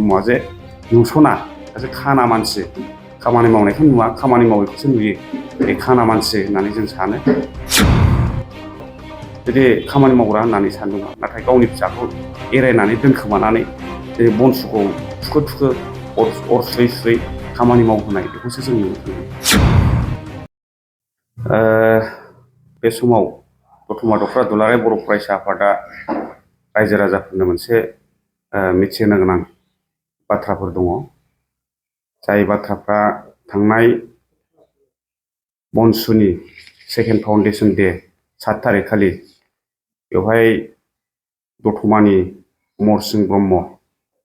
ब्रह्मआ जे नुसना सासे खाना मानसि खामानि मावनायखौ नुवा खामानि मावैखौसो नुयो बे खाना मानसि होननानै जों सानो जुदि खामानि मावग्रा होननानै सानदोंमोन नाथाय गावनि फिसाखौ एरायनानै दोनखोमानानै जेरै बनसुखौ थुखो थुखो अर सुयै सुयै खामानि मावहोनाय बेखौसो जों नुनो थांदों। बे समाव दतमा दखरा दुलाराय बर' फरायसा आफादा रायजो राजाफोरनो मोनसे मिथिहोनो गोनां बाथ्राफोर दङ। जाय बाथ्राफ्रा थांनाय BoNSUनि सेकेन्ड फाउन्डेसन डे 7 तारिख खालि बेवहाय दतमानि अमरस ब्रह्म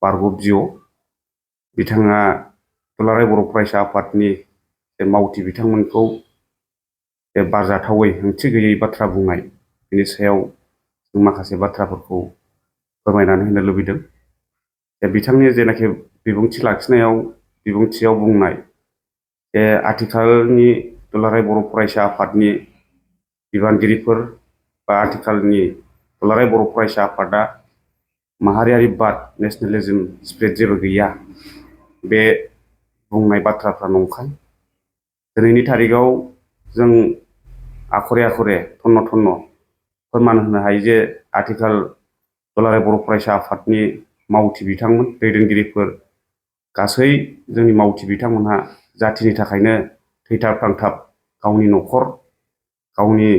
बारग' बिअ बिथाङा दुलाराय बर' फरायसा आफादनि मावथि बिथांमोनखौ बारजाथावै ओंथि गैयै बाथ्रा बुंनाय बेनि सायाव जों माखासे बाथ्राफोरखौ फोरमायनानै होनो लुबैदों। बिथांनि जेनाखि बिबुंथियाव बुंनाय आथिखालनि दुलाराय बर' फरायसा आफादनि बिबानगिरिफोर बा आथिखालनि दुलाराय बर' फरायसा आफादा माहारियारि बाद नेशनेलिज्म स्पिरिट जेबो गैया बे बुंनाय बाथ्राफ्रा नंखाय। दिनैनि तारिखाव जों आखरे आखरे थन्न थन्न फोरमान होनो हायो जे आथिखाल दुलाराय बर' फरायसा आफादनि मावथि बिथांमोन दैदेनगिरिफोर गासै जोंनि मावथि बिथांमोनहा जाथिनि थाखायनो थैथाब थांथाब गावनि न'खर गावनि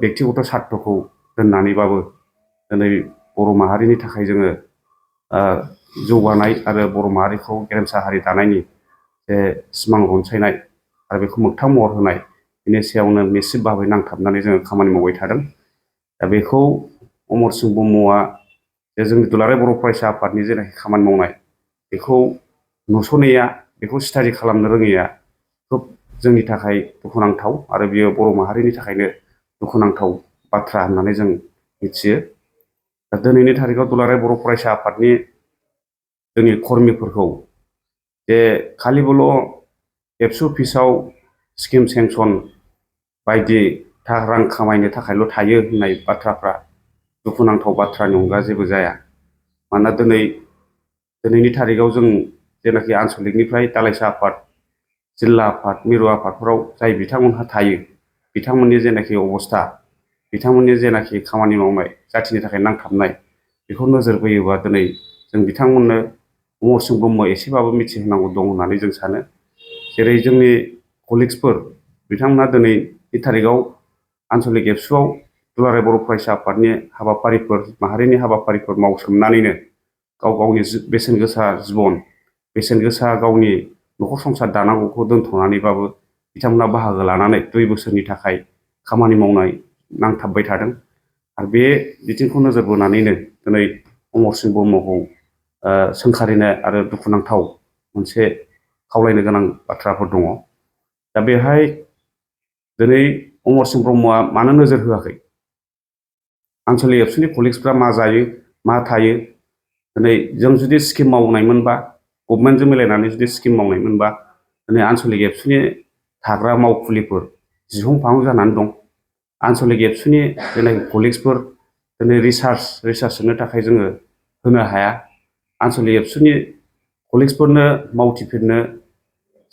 बेक्तिगत सार्थखौ दोननानैबाबो दिनै बर' माहारिनि थाखाय जोङो जौगानाय आरो बर' माहारिखौ गेरेमसा हारि दानायनि सिमां रनसायनाय आरो बेखौ मोगथां महर होनाय बेनि सायावनो निश्चित भाबै नांथाबनानै जोङो खामानि मावबाय थादों। दा बेखौ अमरस ब्रह्मआ जोंनि दुलाराय बर' फरायसा आफादनि जेनाखि खामानि मावनाय बेखौ नुस'नैया बेखौ स्टाडि खालामनो रोङैया खोब जोंनि थाखाय दुखुनांथाव आरो बियो बर' माहारिनि थाखायनो दुखुनांथाव बाथ्रा होननानै जों मिथियो। दा दिनैनि तारिखाव दुलाराय बर' फरायसा आफादनि जोंनि कर्मिफोरखौ खालिबोल' एबसु अफिसाव स्किम सेंसन बायदि रां खामायनो थाखायल' थायो होननाय बाथ्राफ्रा दुखुनांथाव बाथ्रानि अनगा जेबो जाया। मानोना दिनैनि तारिखाव जों जेनाखि आनसलिकनिफ्राय दालाइसा आफाद जिल्ला आफाद मिरु आफादफोराव जाय बिथांमोनहा थायो बिथांमोननि जेनाखि अबस्था बिथांमोननि जेनाखि खामानि मावनाय जाथिनि थाखाय नांथाबनाय बेखौ नोजोर बोयोबा दिनै जों बिथांमोननो अमरस ब्रह्म एसेबाबो मिथिहोनांगौ दं होननानै जों सानो। जेरै जोंनि कलिग्सफोर बिथांमोनहा दिनैनि तारिखाव आनसलिक एबसुआव दुलाराय बर' फरायसा आफादनि हाबाफारिफोर माहारिनि हाबाफारिफोर मावसोमनानैनो गाव गावनि बेसेन गोसा जिबन बेसेन गोसा गावनि न'खर संसार दानांगौखौ दोनथ'नानैबाबो बिथांमोना बाहागो लानानै 2 बोसोरनि थाखाय खामानि मावनाय नांथाबबाय थादों। आरो बे बिथिंखौ नोजोर बोनानैनो दिनै अमरस ब्रह्मखौ सोंखारिनो आरो दुखुनांथाव मोनसे खावलायनो गोनां बाथ्राफोर दङ। दा बेहाय दिनै अमरस ब्रह्मआ मानो नोजोर होआखै आनसलिक एबसुनि कलिग्सफ्रा मा जायो मा थायो दिनै जों जुदि स्किम मावनायमोनबा गभर्नमेन्टजों मिलायनानै जुदि स्किम मावनायमोनबा दिनै आनसलिक एबसुनि थाग्रा मावखुलिफोर जिहं फाहं जानानै दं। आनसलिक एबसुनि जेनाखि कलिग्सफोर दिनै रिसार्च होनो थाखाय जोङो होनो हाया। आनसलिक एबसुनि कलिग्सफोरनो मावथिफोरनो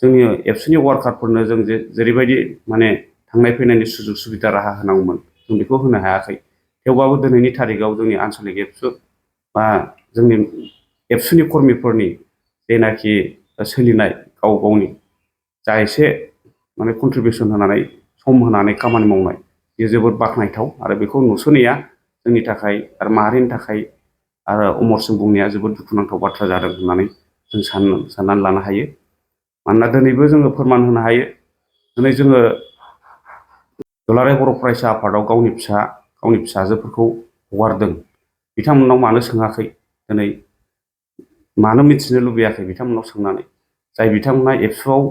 जोंनि एबसुनि वार्कारफोरनो जों जेरैबायदि माने थांनाय फैनायनि सुजुग सुबिदा राहा होनांगौमोन जों बेखौ होनो हायाखै। थेवबाबो दिनैनि तारिखाव जोंनि आनसलिक एबसु बा जोंनि एबसुनि कर्मिफोरनि जेनाखि सोलिनाय गाव गावनि जा एसे माने कन्ट्रिबिउसन होनानै सम होनानै खामानि मावनाय बेयो जोबोद बाख्नायथाव आरो बेखौ नुस'नैया जोंनि थाखाय आरो माहारिनि थाखाय आरो अमरस ब्रह्मया जोबोद दुखुनांथाव बाथ्रा जादों होननानै जों साननानै लानो हायो। मानोना दिनैबो जोङो फोरमान होनो हायो दिनै जोङो दुलाराय बर' फरायसा आफादाव गावनि फिसाजोफोरखौ हगारदों बिथांमोननाव मानो सोङाखै दिनै मानो मिथिनो लुबैयाखै बिथांमोननाव सोंनानै जाय बिथांमोना एबसुआव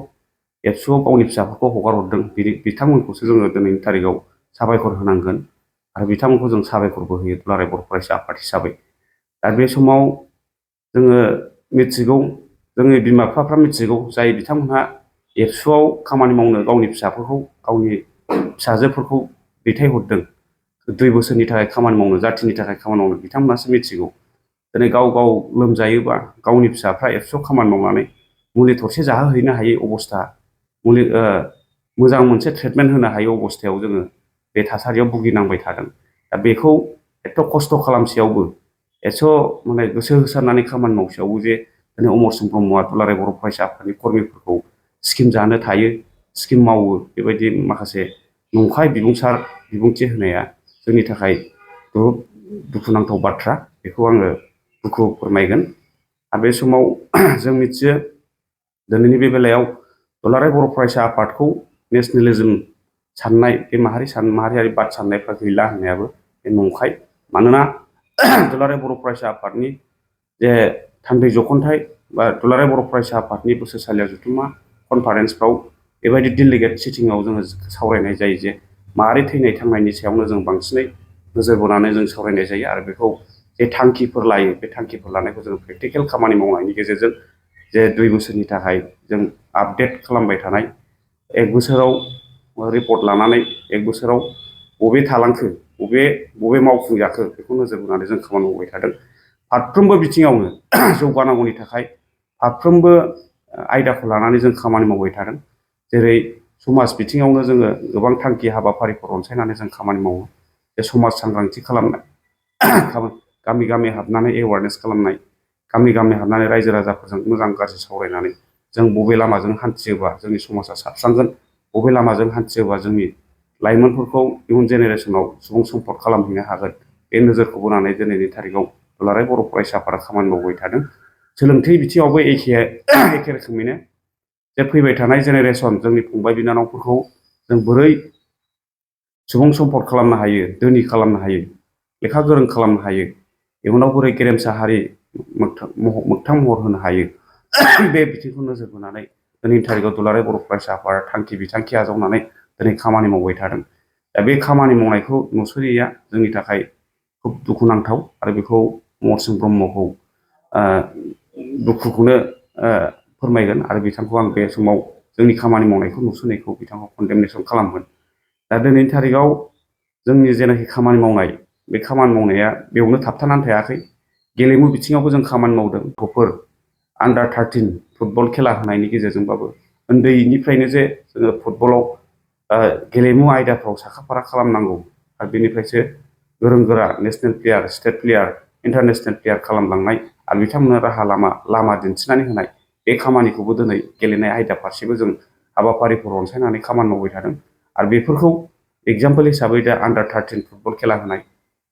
गावनि फिसाफोरखौ हगार हरदों बिथांमोनखौसो जोङो दिनैनि तारिखाव साबायखर होनांगोन आरो बिथांमोनखौ जों साबायखरबो होयो दुलाराय बर' फरायसा आफाद हिसाबै। दा बे समाव जोङो मिथिगौ जोंनि बिमा बिफाफ्रा मिथिगौ जाय बिथांमोनहा एबसुआव खामानि मावनो गावनि फिसाफोरखौ गावनि फिसाजोफोरखौ दैथायहरदों 2 बोसोरनि थाखाय खामानि मावनो जाथिनि थाखाय खामानि मावनो बिथांमोनासो मिथिगौ दिनै गाव गाव लोमजायोबा गावनि फिसाफ्रा एबसु खामानि मावनानै मुलि थरसे जाहोहैनो हायै अबस्था, मुलि मोजां मोनसे ट्रिटमेन्ट होनो हायै अबस्थायाव जोङो बे थासारियाव भुगिनांबाय थादों। दा बेखौ एथ' खस्थ' खालामसेयावबो एस' माने गोसो होसारनानै खामानि मावसेयावबो जे दिनै अमरसिं ब्रह्मआ दुलाराय बर' फरायसा आफादनि कर्मिफोरखौ स्किम जानो थायो, स्किम मावो, बेबायदि माखासे नंखाय बिबुंथि होनाया जोंनि थाखाय दुखुनांथाव बाथ्रा। बेखौ आङो दुखु फोरमायगोन। आरो बे समाव जों मिथियो दिनैनि बे बेलायाव दुलाराय बर' फरायसा आफादखौ नेसनेलिज्म साननाय, बे माहारियारि बाद साननायफ्रा गैला होननायाबो बे नंखाय। मानोना दुलाराय बर' फरायसा आफादनि जे थान्दै जख'न्थाय बा दुलाराय बर' फरायसा आफादनि बोसोरसालियाव जथुम्मा कनफारेन्सफ्राव बेबायदि डेलिगेट सिटिंआव जोङो सावरायनाय जायो जे माहारि थैनाय थांनायनि सायावनो जों बांसिनै नोजोर बोनानै जों सावरायनाय जायो। आरो बेखौ जे थांखिफोर लायो, बे थांखिफोर लानायखौ जों प्रेक्टिकेल खामानि मावनायनि गेजेरजों जे 2 बोसोरनि थाखाय जों आपडेट खालामबाय थानाय, 1 बोसोराव रिपर्ट लानानै 1 बोसोराव बबे थालांखो, बबे मावफुंजाखो, बेखौ नोजोर बोनानै जों खामानि मावबाय थादों। फारफ्रोमबो बिथिङावनो जौगानांगौनि थाखाय फारफ्रोमबो आयदाखौ लानानै जों खामानि मावबाय थादों। जेरै समाज बिथिङावनो जोङो गोबां थांखि हाबाफारिफोर रनसायनानै जों खामानि मावो। बे समाज सांग्रांथि खालामनाय, गामि गामि हाबनानै एवारनेस खालामनाय, गामि गामि हाबनानै रायजो राजाफोरजों मोजां गाज्रि सावरायनानै जों बबे लामाजों हान्थियोबा जोंनि समाजा साबस्रांगोन, बबे लामाजों हान्थियोबा जोंनि लाइमोनफोरखौ इयुन जेनेरेसनाव सुबुं सम्पद खालामहैनो हागोन, बे नोजोरखौ बोनानै दिनैनि थारिखआव दुलाराय बर' फरायसा आफादा खामानि मावबाय थादों। सोलोंथाइ बिथिङावबो एखे रोखोमैनो जे फैबाय थानाय जेनेरेसन जोंनि फंबाय बिनानावफोरखौ जों बोरै सुबुं सम्पद खालामनो हायो, धोनि खालामनो हायो, लेखा गोरों खालामनो हायो, इयुनाव बोरै गेरेमसा हारि मोगथां महर होनो हायो, बे बिथिंखौ नोजोर बोनानै दिनैनि थारिखआव दुलाराय बर' फरायसा आफादा बिथांखि आजावनानै दिनै खामानि मावबाय थादों। दा बे खामानि मावनायखौ नुस'यैया जोंनि थाखाय खोब दुखुनांथाव। आरो बेखौ अमरसिं ब्रह्मखौ दुखुखौनो फोरमायगोन। आरो बिथांखौ आं बे समाव जोंनि खामानि मावनायखौ नुस'नायखौ बिथांखौ कन्डेमनेसन खालामगोन। दा दिनैनि थारिखआव जोंनि जेनाखि खामानि मावनाय, बे खामानि मावनाया बेयावनो थाबथानानै थायाखै। गेलेमु बिथिङावबो जों खामानि मावदों। गथ'फोर आन्डार 13 फुटबल खेला होनायनि गेजेरजोंबाबो उन्दैनिफ्रायनो जे जोङो फुटबलाव गेलेमु आयदाफ्राव साखाफारा खालामनांगौ, आरो बेनिफ्रायसो गोरों गोरा national player, state player, international player खालामलांनाय, आरो बिथांमोननो राहा लामा दिन्थिनानै होनाय, बे खामानिखौबो दिनै गेलेनाय आयदा फारसेबो जों हाबाफारिफोर रनसायनानै खामानि मावबाय थादों। आरो बेफोरखौ एग्जाम्पल हिसाबै दा आन्डार 13 फुटबल खेला होनाय,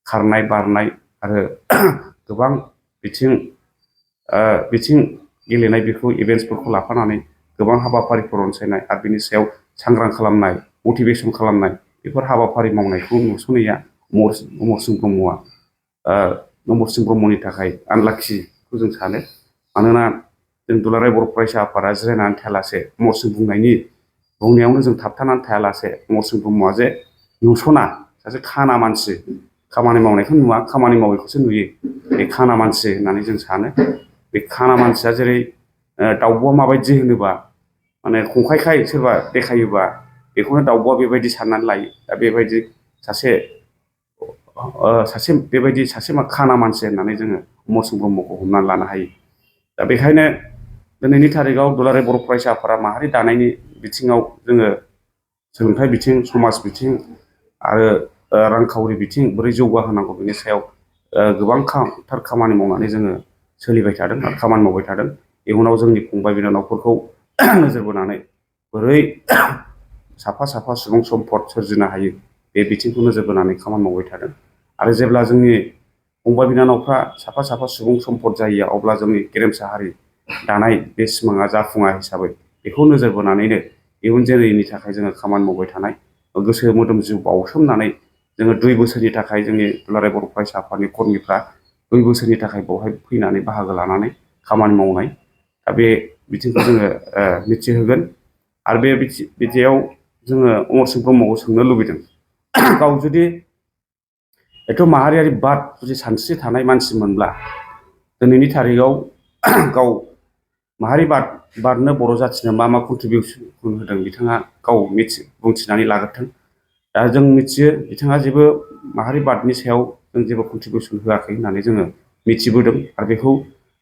खारनाय बारनाय, आरो गोबां बिथिं गेलेनाय, बेखौ इभेन्ट्सफोरखौ लाफानानै गोबां हाबाफारिफोर रनसायनाय, आरो बिनि सायाव सांग्रां खालामनाय, मटिभेसन खालामनाय, बेफोर हाबाफारि मावनायखौ नुस'नैया अमरसिं ब्रह्मनि थाखाय आनलाखिखौ जों सानो। मानोना जों दुलाराय बर' फरायसा आफादा जिरायनानै थायालासे, अमरसिं बुंनायावनो जों थाबथानानै थायालासे, अमरसिं ब्रह्मआ जे नुस'ना, सासे खाना मानसि, खामानि मावनायखौ नुवा, खामानि मावैखौसो नुयो, बे खाना मानसि होननानै जों सानो। बे खाना मानसिया जेरै दाउब'आ माबायदि होनोबा माने खंखायखाय सोरबा देखायोबा बेखौनो दाउब'आ बेबायदि साननानै लायो। दा बेबायदि सासे खाना मानसि होननानै जोङो अमरसिं ब्रह्मखौ हमनानै लानो हायो। दा बेखायनो दिनैनि थारिखआव दुलाराय बर' फरायसा आफादा माहारि दानायनि बिथिङाव जोङो सोलोंथाइ बिथिं, समाज बिथिं, आरो रांखावरि बिथिं बोरै जौगाहोनांगौ, बेनि सायाव गोबांथार खामानि मावनानै जोङो सोलिबाय थादों आरो खामानि मावबाय थादों। इयुनाव जोंनि फंबाय बिनानावफोरखौ नोजोर बोनानै बोरै साफा सुबुं सम्पद सोरजिनो हायो, बे बिथिंखौ नोजोर बोनानै खामानि मावबाय थादों। आरो जेब्ला जोंनि फंबाय बिनानावफ्रा साफा सुबुं सम्पद जायो, अब्ला जोंनि गेरेमसा हारि दानाय बे सिमाङा जाफुङा हिसाबै बेखौ नोजोर बोनानैनो इयुन जोलैनि थाखाय जोङो खामानि मावबाय थानाय, गोसो मोदोम जिउ बावसोमनानै जोङो 2 बोसोरनि थाखाय जोंनि दुलाराय बर' फरायसा आफादनि कर्मिफ्रा 2 बोसोरनि थाखाय बेवहाय फैनानै बाहागो लानानै खामानि मावनाय। दा बे बिथिंखौ जोङो मिथिहोगोन। आरो बे बिथिङाव जोङो अमरसिं ब्रह्मखौ सोंनो लुबैदों, गाव जुदि एथ' माहारियारि बाद जुदि सानस्रि थानाय मानसिमोनब्ला दिनैनि थारिखआव गाव माहारि बादनो बर' जाथिनो मा कन्ट्रिबिउसन होदों, बिथाङा गाव बुंथिनानै लाग्रोथों। दा जों मिथियो बिथाङा जेबो माहारि बादनि सायाव जों जेबो कन्ट्रिबिउसन होआखै होननानै जोङो मिथिबोदों आरो बेखौ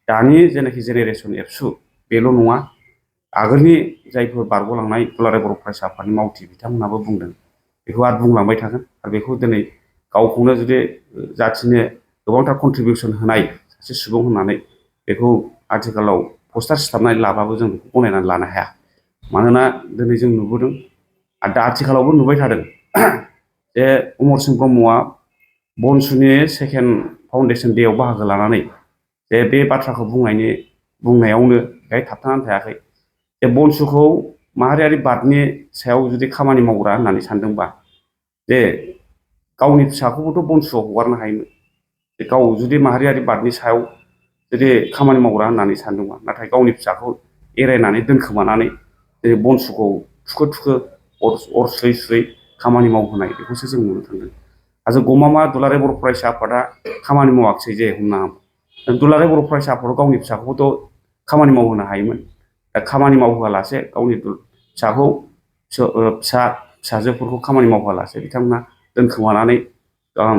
दानि जेनाखि जेनेरेसन एबसु बेल' नङा आगोलनि जायफोर बारग'लांनाय दुलाराय बर' फरायसा आफादनि मावथि बिथांमोनाबो बुंदों बेखौ आरो बुंलांबाय थागोन आरो बेखौ दिनै गावखौनो जुदि जाथिनो गोबांथार कन्ट्रिबिउसन होनाय सासे सुबुं होननानै बेखौ आथिखालाव पस्टार सिथाबनानै लाबाबो जों बेखौ गनायनानै लानो हाया मानोना दिनै जों नुबोदों आरो दा आथिखालावबो नुबाय थादों जे अमरसिं ब्रह्मआ BoNSUनि सेकेन्ड फाउन्डेसन डेआव बाहागो लानानै जे बे बाथ्राखौ बुंनायावनो बेहाय थाबथानानै थायाखै जे BoNSUखौ माहारियारि बादनि सायाव जुदि खामानि मावग्रा होननानै सानदोंबा जे गावनि फिसाखौबोथ' BoNSUआव हगारनो हायोमोन गाव जुदि माहारियारि बादनि सायाव जुदि खामानि मावग्रा होननानै सानदोंबा नाथाय गावनि फिसाखौ एरायनानै दोनखोमानानै दिनै BoNSUखौ थुखो अर सुयै सुयै खामानि मावहोनाय बेखौसो जों नुनो थांदों आरो गमामा दुलाराय बर' फरायसा आफादा खामानि मावाखिसै जे हमना दुलाराय बर' फरायसा आफादाव गावनि फिसाखौबोथ' खामानि मावहोनो हायोमोन दा खामानि मावहोआलासे गावनि फिसाखौ फिसाजोफोरखौ खामानि मावहोआलासे बिथांमोना दोनखोमानानै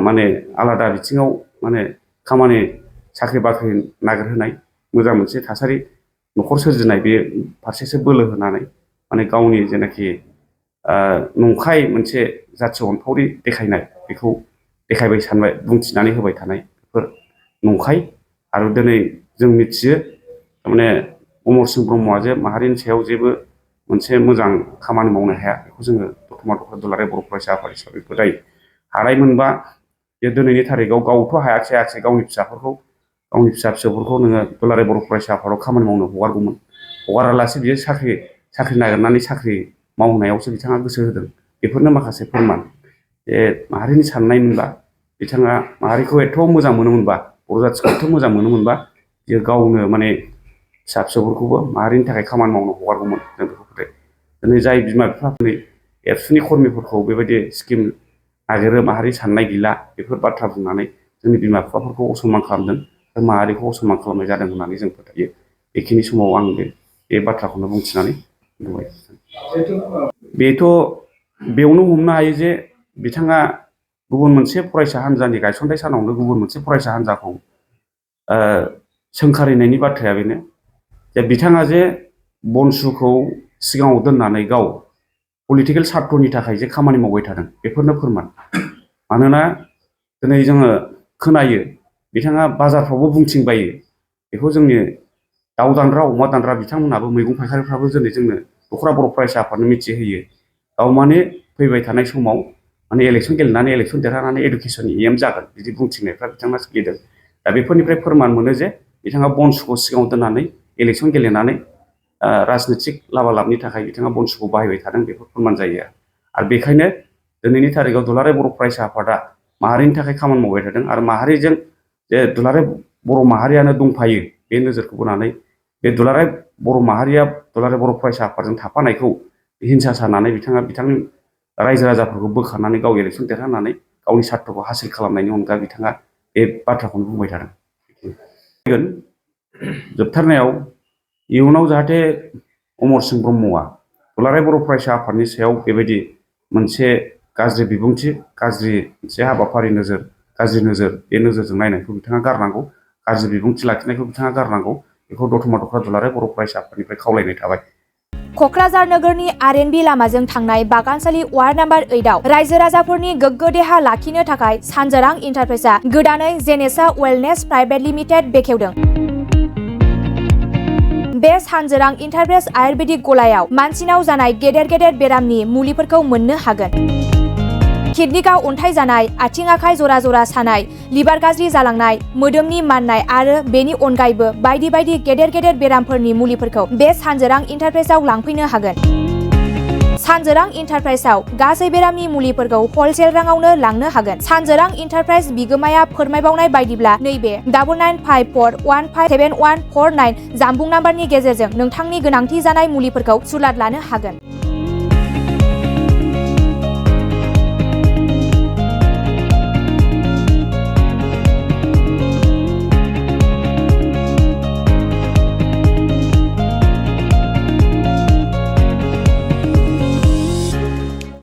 माने आलादा बिथिङाव माने खामानि साख्रि बाख्रि नागिरहोनाय मोजां मोनसे थासारि न'खर सोरजिनाय बे फारसेसो बोलो होनानै माने गावनि जेनाखि नंखाय मोनसे जाथि अनफावरि देखायनाय बेखौ देखायबाय सानबाय बुंथिनानै होबाय थानाय बेफोर नंखाय आरो दिनै जों मिथियो थारमाने अमरसिं ब्रह्मआ जे माहारिनि सायाव जेबो मोनसे मोजां खामानि मावनो हाया बेखौ जोङो दतमा दुलाराय बर' फरायसा आफाद हिसाबै फोथायो हानाय मोनबा जे दिनैनि थारिखआव गावथ' हायाखिसै गावनि फिसाफोरखौ गावनि फिसा फिसौफोरखौ नोङो दुलाराय बर' फरायसा आफादाव खामानि मावनो हगारगौमोन हगारालासे बियो साख्रि नागिरनानै साख्रि मावनायावसो बिथाङा गोसो होदों बेफोरनो माखासे फोरमान जे माहारिनि साननाय मोनबा बिथाङा माहारिखौ एथ' मोजां मोनोमोनबा बर' जाथिखौ एथ' मोजां मोनोमोनबा बियो गावनो माने फिसा फिसौफोरखौबो माहारिनि थाखाय खामानि मावनो हगारगौमोन जों बेखौ फोथायो दिनै जाय बिमा बिफाफोरनि एबसुनि कर्मिफोरखौ बेबायदि स्किम नागिरो माहारि साननाय गैला बेफोर बाथ्रा बुंनानै जोंनि बिमा बिफाफोरखौ असनमान खालामदों आरो माहारिखौ असनमान खालामनाय जादों होननानै जों फोथायो बेखिनि समाव आं बे बाथ्राखौनो बुंथिनानै बुंबाय बेथ' बेयावनो हमनो हायो जे बिथाङा गुबुन मोनसे फरायसा हान्जानि गायसनथाइ सानावनो गुबुन मोनसे फरायसा हान्जाखौ सोंखारिनायनि बाथ्राया बेनो जे बिथाङा जे BoNSUखौ सिगाङाव दोननानै गाव पलिटिकेल सार्थनि थाखाय जे खामानि मावबाय थादों बेफोरनो फोरमान मानोना दिनै जोङो खोनायो बिथाङा बाजारफ्रावबो बुंथिंबायो बेखौ जोंनि दाउ दानग्रा अमा दानग्रा बिथांमोनाबो मैगं फायखारिफ्राबो दिनै जोंनो दख'रा बर' फरायसा आफादनो मिथिहोयो गाव माने फैबाय थानाय समाव माने इलेक्सन गेलेनानै इलेक्सन देरहानानै इडुकेसननि EM जागोन बिदि बुंथिनायफ्रा बिथाङा सोलिदों दा बेफोरनिफ्राय फोरमान मोनो जे बिथाङा BoNSUखौ सिगाङाव दोननानै इलेक्सन गेलेनानै राजनितिक लाबालाबनि थाखाय बिथाङा BoNSUखौ बाहायबाय थादों बेफोर फोरमान जायो आरो बेखायनो दिनैनि थारिखआव दुलाराय बर' फरायसा आफादा माहारिनि थाखाय खामानि मावबाय थादों आरो माहारिजों जे दुलाराय बर' माहारियानो दंफायो बे नोजोरखौ बोनानै बे दुलाराय बर' माहारिया दुलाराय बर' फरायसा आफादजों थाफानायखौ हिंसा सानानै बिथांनि रायजो राजाफोरखौ बोखारनानै गाव इलेक्सन देरहानानै गावनि सार्थखौ हासिल खालामनायनि अनगा बिथाङा बे बाथ्राखौनो बुंबाय थादों जोबथारनायाव इयुनाव जाहाथे अमरसिं ब्रह्मआ दुलाराय बर' फरायसा आफादनि सायाव बेबायदि मोनसे गाज्रि बिबुंथि गाज्रि मोनसे हाबाफारि गाज्रि नोजोर बे नोजोरजों नायनायखौ बिथाङा गारनांगौ गाज्रि बिबुंथि लाखिनायखौ बिथाङा गारनांगौ बेखौ दतमा दुलाराय बर' फरायसा आफादनिफ्राय खावलायनाय थाबाय क'क्राझार नोगोरनि RNB लामाजों थांनाय बागानसालि वार्ड नाम्बार 8आव रायजो राजाफोरनि गोग्गो देहा लाखिनो थाखाय सानजोरां इन्टारप्राइजआ गोदानै जेनेसा वेलनेस प्राइभेट लिमिटेड बेखेवदों। बे सानजोरां इन्टारप्राइज आयुर्वेदिक गलायाव मानसिनाव जानाय गेदेर बेरामनि मुलिफोरखौ मोननो हागोन। किडनिकआव अन्थाइ जानाय, आथिं आखाइ जरा जरा सानाय, लिभार गाज्रि जालांनाय, मोदोमनि माननाय आरो बेनि अनगायैबो बायदि गेदेर बेरामफोरनि मुलिफोरखौ बे सानजोरां इन्टारप्राइजआव लांफैनो हागोन। सानजोरां इन्टारप्राइजआव गासै बेरामनि मुलिफोरखौ हलसेल राङावनो लांनो हागोन। सानजोरां इन्टारप्राइज बिगोमाया फोरमायबावनाय बायदिब्ला नैबे 9954157149 जानबुं नाम्बारनि गेजेरजों नोंथांनि गोनांथि जानाय मुलिफोरखौ सुलाद लानो हागोन।